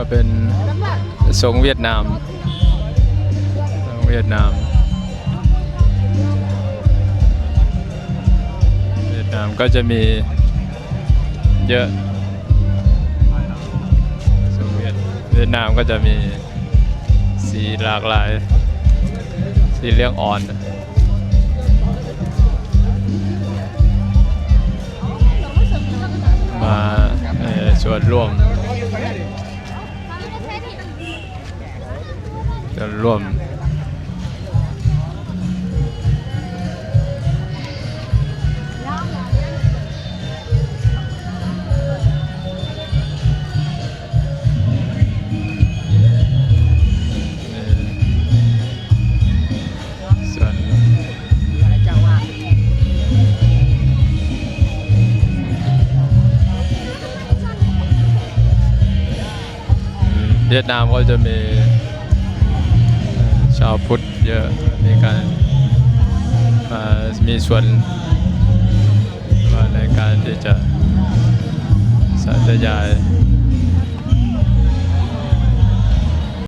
ເປັນສົງຫວຽດນາມ ສົງຫວຽດນາມ ຫວຽດນາມກໍຈະມີເຍອະ ສົງຫວຽດ ຫວຽດນາມກໍຈະມີ ສີຫຼາກຫຼາຍ ສີເຫຼືອງອ່ອນ ມາ ເອີ ສ່ວນຮ່ວມ ສ່ວນຮ່ວມ. ຫວຽດນາມກໍຈະມີ ເອີ ຊາວພຸດເຍອະ ມີການ ເອີ ມີສ່ວນ ວ່າໃນການທີ່ຈະສາທະຍາຍ